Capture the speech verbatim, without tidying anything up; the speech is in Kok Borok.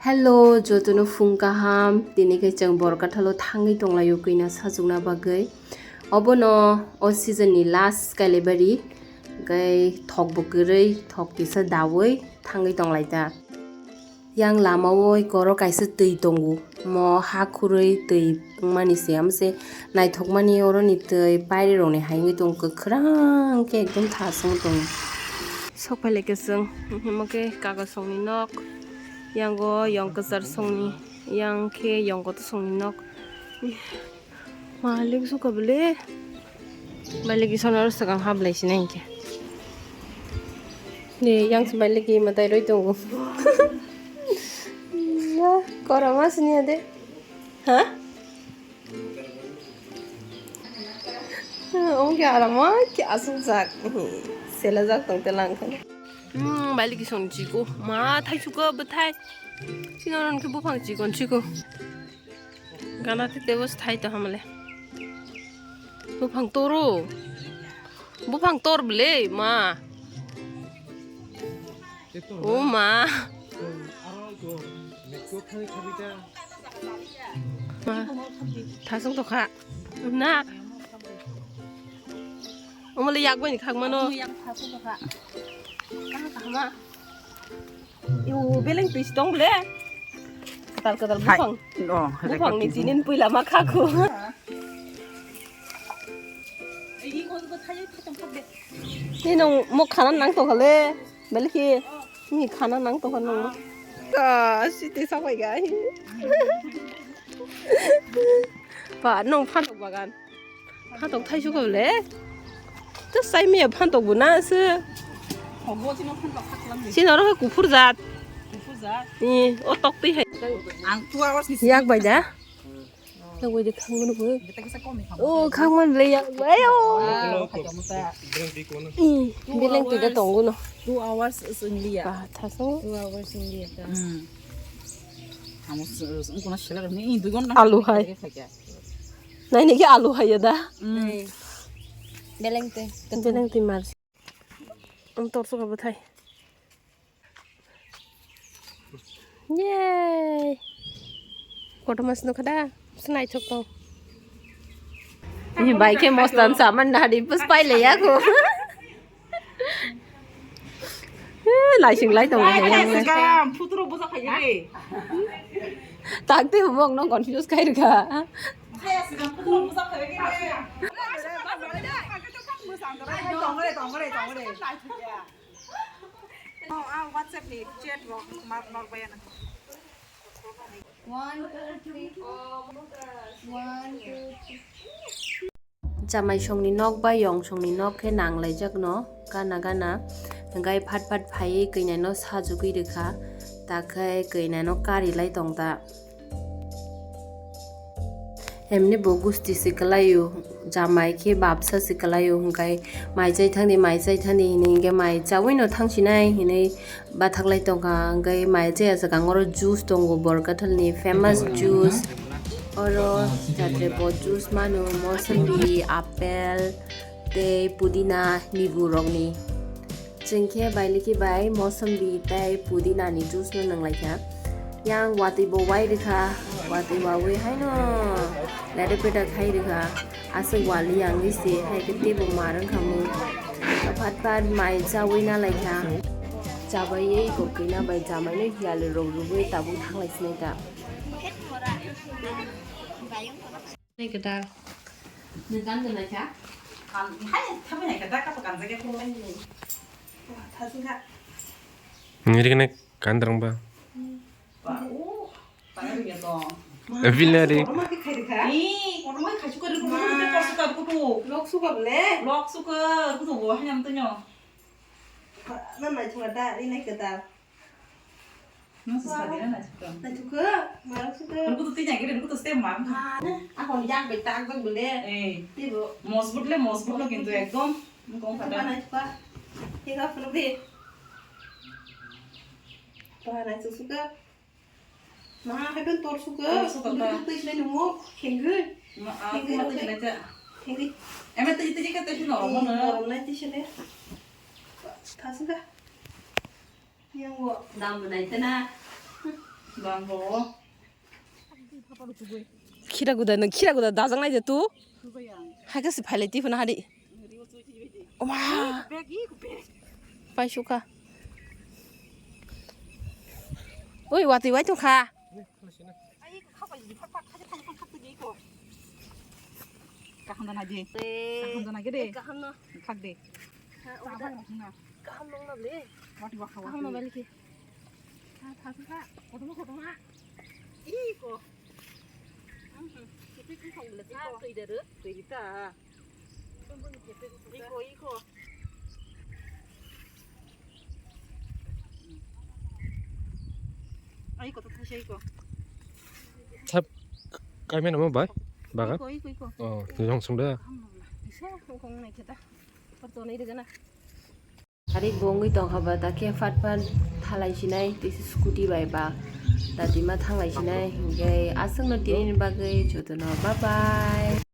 Hello, jotono phung kaham. Tini khe chwng Borkathalo thangwi tonglaio kwina sajwkna bagwi. Obono o season ni last Kailaibari. Hwnkhe thok bo kwrwi, thok kisa daui thangwi tonglaita. Yang lamao koro kaisa twi tongo. Mo ha khurui twi wngmani se, amo se naithokmani oroni twi pairi rokni hai wngwi tongo, kwkhwrang khe ekdom thasung tongo. Sok phai lai khe chwng, himo khe kago songni nok, yango yong kwchar songni, yang khe yong kotor songni nok. Malik suka bele. Malik isono swkang hap lai sinai hinkhe. Ni yang si malik i matai roi tongo. Korama sini ade. Ha? Omo khe arama khe aswk jak. Sela jak tong te lang khe. Hmm, malik isong chiko. Ma thai suka bwthai. Sino ron khe buphang chikon chiko. Gana te tebo sthai to hamle. Buphang toro. Buphang tor bele ma. O ma. Ma. Thasung to kha. Na. Omole yak bai khak mano. Yak thasung to kha. Kha kha ma. Iu beleng twi si tong ble. Katal katal hai. Buphang. Oh, buphang ni tinin puila ma kha khu. Ni nong mo khana nang to khale. Belki ni khana nang to khano. Ka si te sa bai ga. Pa nong phan bagan. Phantok thaisu kho le. To sai miya phantok bo na se. Hobo chino phantok khaklam de. Sino ro kuphur jat. Kuphur jat. Ni o tok twi hai. Ang two hours ni yak bai da. Yak bai de khang mano bo. Kita kisa komi kham. O khang man le yak bai o. Wow, khaja muta. I beleng twi da tongo no. Two hours is only ya. Ba thaso. Two hours only ya. Hmm. Amo s-, s-, ungkuna selak ni dui ghonta. Alu hai. Khaja. Naini khe alu haiya da. Mm. Beleng twi. Beleng twi mar. Ang tor suka bwthai. Yay. Koto mas nukha da. Snai thok tong. Ni bai khe mostan saman nadi pus pai le ya ko. Eh, laising lai tong hai yang lai. Gam, putro boja khai re. Tak te bok nong confuse khai rikha. Hai, asli gam, putro boja khai re. Tongre, tongre, tongre. Oh, ah, WhatsApp ni chat rok mar mar bayana. One, two, three. One, two, three. Jamai songni nok bai yong songni nok khe nang laijak no gana gana, hwnkhe phat phat phaiwi kwnwi no sajugwi rwkha, ta khe kwnwi no kari lai tong ta. Emni bo gusti se kwlaio, jamai khe babsa se kwlaio, hwnkhe mai chai thangdi, mai chai thangdi hinwi hwnkhe mai chaui no thangsinai hinwi bathak lai tongkha, hwnkhe mai chaya swkang oro juice tongo, Borkathal ni famous juice. Oro jatre bo juice mano, mosambi, apple, tei pudina, nibu rokni. Chwng khe bailiki bai mosambi tei pudina ni juice no nang lai kha. Yang watwi bo wai rwkha, watwi wawi haino leda peda khai rwkha. Aswk wali yang wi se hai khe teibo mar wngkha mung. Phat phat mai chawi na lai kha. Chabaiwi kokina bai jamai no hiyali rok rwgwi tabuk thang lai sinai ta. Ni kwtal. Ni kan gwnai kha? Kan, hai, thabai nai kha, da kato kanjak ya, khulumai ni. Wah, thasing kha. Ngiri kene kandrang ba. Ba, uh, ba, ngiri ya to. Vilna re. Kotorma khe khai rikha. Ni, kotorma khai suka, kotorma khe suka, kotor. Lok suka bole? Lok suka, kotor bo, hai nam to nyo. Ba, na nai thua da, ni nai kwtal. Nung se sadi na naithok. Naithok khe, marok se khe. Nung kutu twi nai khe, nung kutu step mar. Ah, akon yak bai tak jak bole. Eh. Tibo. Mosbut le mosbut lo kintu ekdom. Nung kong khata. Naithok kha. Thik kha phuru di. Ba naithok se khe. Ma hai ben tor se khe. Tor se khe. Nung kutu twi se nung khengwi. Ma, ah, khengwi kuma twi se nai ta. Khengwi. Eme twi twi khe twi se no. Eh, mo no. Morom nai twi se le. Tha se khe. Yang wo dam bo nai tena. Khira guda, nang khira guda dajak nai de tu. Hai kasi phailai ti phana hari. Oma. Pai suka. Oi, wati wai tong kha. Kaham da nai de. Kaham da nai de. Kaham no. Khak de. Kaham no na le. Wati wak kha. Kaham no bali ki. Tha tha tha. Kotorma kotorma. Iko. Kiti kung kong bela sa tui da ru. Tui ta. Iko iko. Ai ko to thai sai ko. Thap kai mena mo bai. Bagan. Iko iko iko. Oh, tui jong sung da. Iso kung kong nai kita. Perto nai de gana. Ari bongwi tongkha ba, dakhe phat phat thalai sinai, tei scooty bai ba datima thanglai sinai, hinkhe aswkno tini bagwi jotono bye bye.